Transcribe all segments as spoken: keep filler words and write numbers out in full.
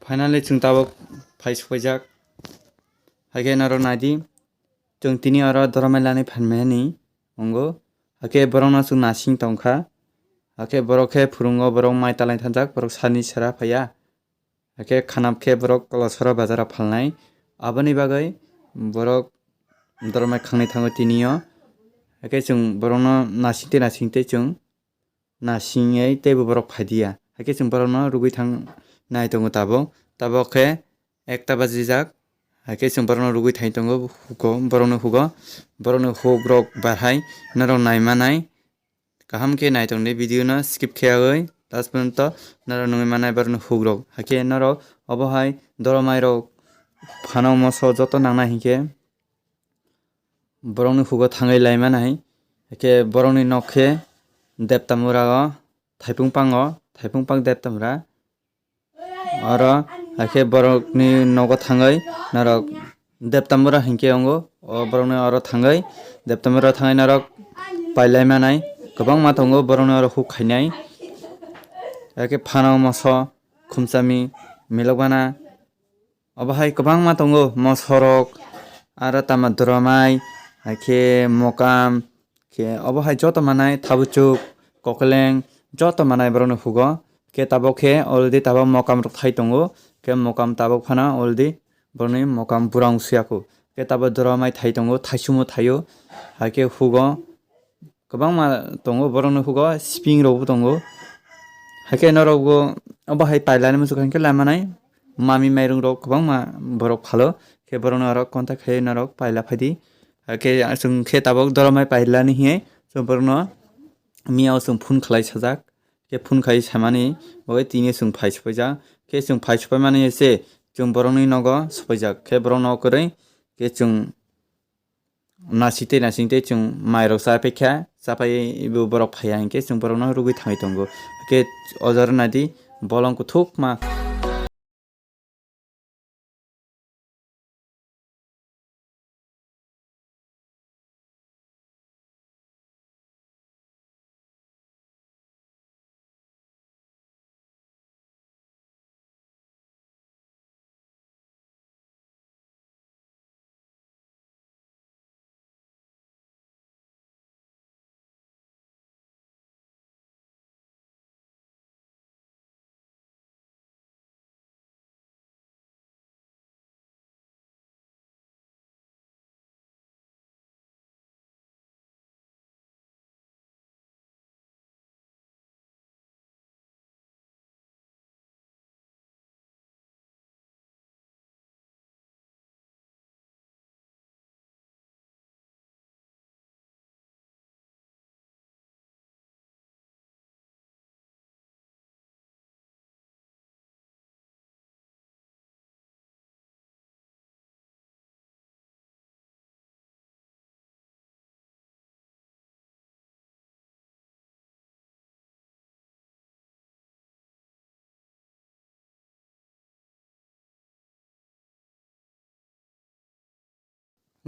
Finally, chwng tabuk phai sokpaijak. Hakhe norok naidi, chwng tini oro doromai lani phaimani wngo. Hakhe borokno chwng nasing tongkha. Hakhe borok khe phwrwngo, borok mai talai thangjak, borok sani sara phaiya. Hakhe khanap khe borok Kolasora bazaro phalnai. Aboni bagwi borok doromai khangnai thango tinio. Hakhe chwng borokno nasing tei nasing tei chwng nasingwi teibo borok phaidiya. Hakhe chwng borokno rwgwi thang nai tongo tabuk. Tabuk khe ekta bajijak. Hakhe chwng borokno rwgwi thang tongo hugo, borokno hugo. Borokni hugrok barhai norok naimanai. Kaham khe nai tongdi video no skip kheyawi last porjonto norok nungwi manai borokni hugrok. Hakhe norok obo hai doromairok phano moso joto nangnai hinkhe borokni hugo thangwi lai manai. Hakhe borokni nok khe Deptamura o, Thaipung Pang o, Thaipung Pang Deptamura. Oro hakhe borokni nogo thangwi norok Deptamura hinkhe wngo. O borokni oro thangwi Deptamura thangwi norok pailai manai kwbangma tongo, borokni oro huk khainai. Hakhe phano moso, khumchami, milokbana, obo hai kwbangma tongo, mosorok, aro tama doromai, hakhe mokam, khe obo hai joto manai thabuchuk, kokeleng, joto manai borokni hugo. Khe tabuk khe already tabuk mokam rok thai tongo. Khe mokam tabuk phano already borokni mokam burang suyakhu. Khe tabuk doromai thai tongo, thaisumo thaio. Hakhe hugo kwbangma tongo, borokni hugo siping rokbo tongo. Hakhe norokbo obo hai pailani muchukha hinkhe lamanai mami mairung rok kwbangma borok phalo. Khe borokno oro contact khai norok paila phaidi. Hakhe chwng khe tabuk doromai pailani hiye chwng borokno miyao chwng phone khlai sajak. Khe phone khai samani bagwi tini chwng phai sokpaijak. Khe chwng phai sokpaimani se chwng borokni nogo sokpaijak. Khe borok nogo kwrwi khe chwng nasing tei nasing tei chwng mairok chapaikha. Chapai bo borok phaiya hinkhe chwng borokno rwgwi thangwi tongo. Khe o jora naidi bolong kuthukma.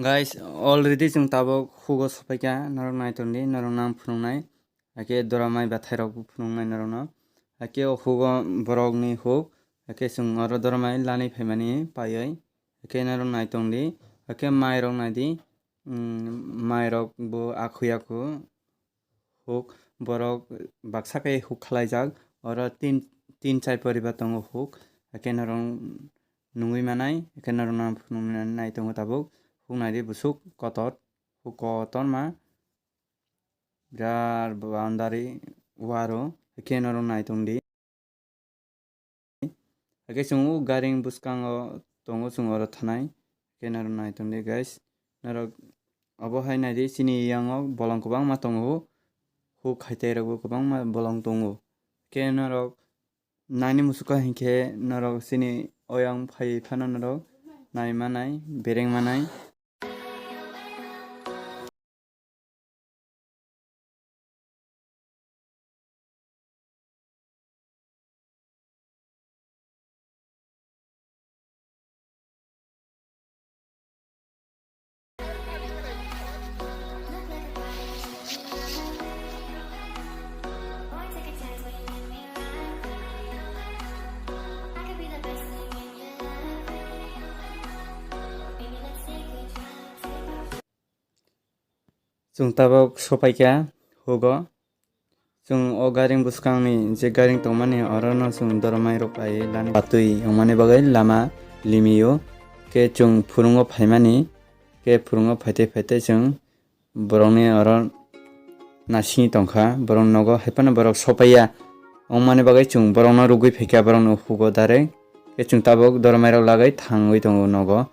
Guys, already chwng tabuk hugo sopaikha, norok naitongdi, norok nang phunuknai, hakhe doramai bathairokbo phunuknai norokno. Hakhe o hugo borokni huk, hakhe chwng oro doramai lani phaimani paiwi, hakhe norok naitongdi, hakhe mairok naidi, mm, mairokbo akhu yakhu. Huk, borok baksa khe huk khlaijak, oro tin, tin chai poribar tongo huk, hakhe norok nungwi manai, hakhe norok nang phunuknani nai tongo tabuk, huk naidi busuk kotor, huk kotorma, birat boundary waro, hakhe norok nai tongdi. Hakhe chwng o garing bwskango tongo, chwng oro thanai. Hakhe norok nai tongdi guys. Norok obo hai naidi, chini yango bolong kwbangma tongo. Huk haitai rokbo kwbangma bolong tongo. Hakhe norok naini muchukha hinkhe norok chini oyang phai phano norok nai manai, bereng manai. Chwng tabuk sopaikha hugo. Chwng o garing bwskangni je garing tongmani orono chwng doromai rok pai lani patwi wngmani bagwi lama limio. Khe chwng phurungo phaimani, khe phurungo phaite phaite chwng borokni oro nasingwi tongkha, borok nogo haiphano borok sopaiya wngmani bagwi chwng borokno rwgwi phaikha, borokno hugo direct. Khe chwng tabuk doromai rok lagwi thangwi tongo nogo.